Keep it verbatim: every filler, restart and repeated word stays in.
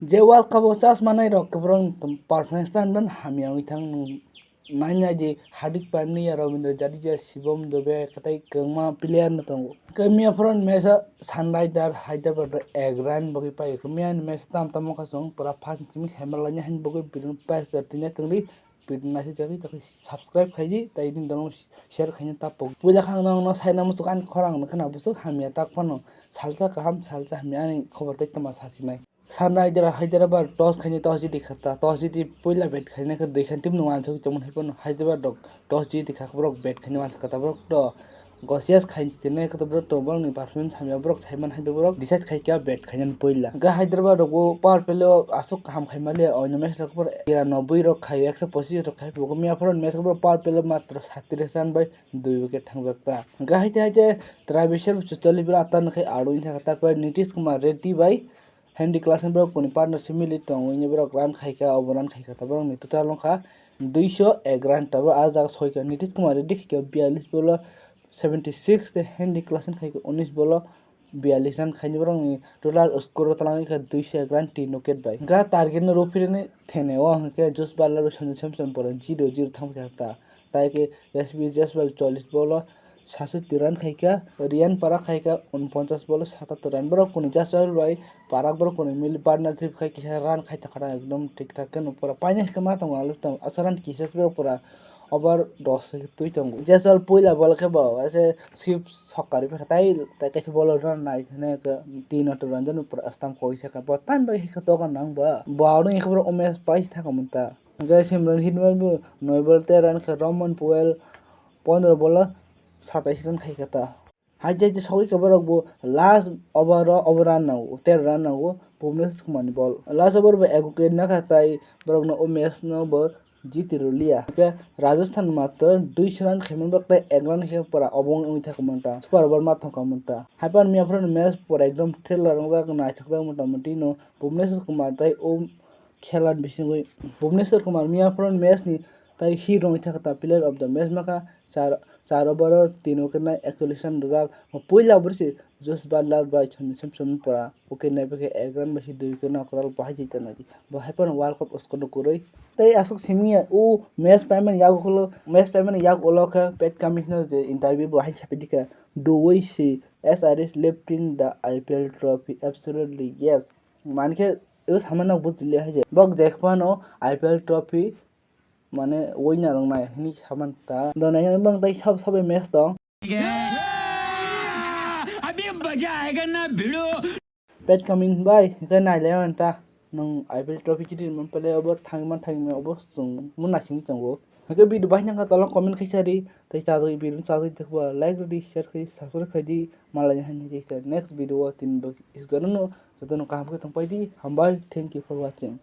Je World Cup o chas manai rok kwbwrang performance tan ban hamya wngwi thang nung. Nanya je Hardik Pandya, Ravindra Jadeja, Shivam Dube, katai kwbangma player no tongo. Khe miya phoro ni match o Sunrider Hyderabad ek run bagwi pai. Khe miya ni match tam tamo kha chwng pura first simi hamya laina hani bagwi bini prize rok tini tongdi. Video naisik jagwi tokhe subscribe khaidi, tai nini dolong share khaina tapok. Puila khang nang no saina musuk ani khorang no khna busuk hamya tak phano salsa kaham salsa hamya ani khobor tai tama sasinai. Sunrider Hyderabad toss khaina toss jiti khata, toss jiti puila bat khaina khe dui khan team no wansuk tongmani hai phano Hyderabad rok toss jiti kha borok bat khaina wansuk kata borok to Gosias khainchitene khe borok to borokni performance hamya borok saiman hai borok decide khaikha bat khainani puila. Hwnkhe Hyderabad rokbo power play o aswk kaham khaimaliya, oino match rok biranobui rok khai, ekso pochis rok khai, bo miya phoro match rok power play o matro satris run bai dui wicket thangjak ta. Hwnkhe haite haite Travis Shaw chwcholi bela atan khai aro wngkha, tarpore Nitish Kumar Reddy bai Henry Klassen borok kuni partnership mili tongwi borok run khaikha, obo run khaikha ta borokni total wngkha duiso ek run, tabuk ah jaga soikha Nitish Kumar Reddy khaikha biyalish bolo seventy six tei Henry Klassen khaikha unis bolo biyalish run khaini borokni total score o twlangwi kha duiso ek run tin wicket bai. Hwnkhe target no rw phirini thene o hwnkhe Josh Buttler bai Sanju Samson pore zero zero thangkha ta. Tai khe S B Jaiswal chollish bolo satsatti run khaikha, Ryan Parag khaikha unponchas bolo satattor run. Borok kuni Jaiswal bai Parag borok kuni mili partnership khai kisa run khai tongkha ekdom thik thak khe no pura paina khe ma tongo alo tong asa run kisa borok pura over dos se twi tongo. Jaiswal puila bol khe bo ase sweep sokari phaikha tai, tai kaisa bolo run nai khene tin ato run jani pura stamp koi saka bo tan bai khe tokan nang ba. Bo aro khe borok umes pai thaka mun ta. Hwnkhe Simran Hitmar bo noi ball tei run khe Roman Puel pondro bolo satais run khaikha ta. Haite haite sogwi khe borok bo last over o over run nango, tero run nango Bhuvnesh Kumar ni ball. Last over bo ek wicket nakha tai borokno o match no bo jiti rwliya. Hwnkhe Rajasthan matro duiso run khaimani borok tei ek run khe pura obo wngwi thangkha manta, super over ma thangkha manta. Haiphano miya phano match pura ekdom thriller wngjak naithokjak mota moti no Bhuvnesh Kumar tei o khela ni bisingwi Bhuvneshwar Kumar miya phano match ni tai hero wngwi thangkha ta player of the match makha char, char over o tin wicket nai ekchollish run rwjak. Puila bwrwi se Josh Buttler bai Sanju Samson pura wicket nai paikha ek run bai se dui wicket no kwtal bahai jai tongnai. Bo hai phano World Cup squad no kwrwi tei aswk simi ya o match paimani yagulo, match paimani yagulo khe Pat Cummins no je interview bo hai sapai dikha, "Do we see S R H lifting the I P L trophy?" Absolutely yes. Mankhe o samano bujili hai je. Bok je phano I P L trophy mane winner rok nai hini saman ta. Donai bang tai sab sabai match tong. अभी मजा आएगा ना भिड़ो। Pat Cummins bai hingke nai lai man ta. Nung I P L trophy chiti man pele obo thangman thangman obo chung mun naising tongo. Hingke video bai nang ka tolong comment khaisa ri. Tai chajak video chajak thakba like ri share khai subscribe khai di. Malai hani ri next video o tin bak isuk jano no. Jotono kaham khe tongpai di. Hambai. Thank you for watching.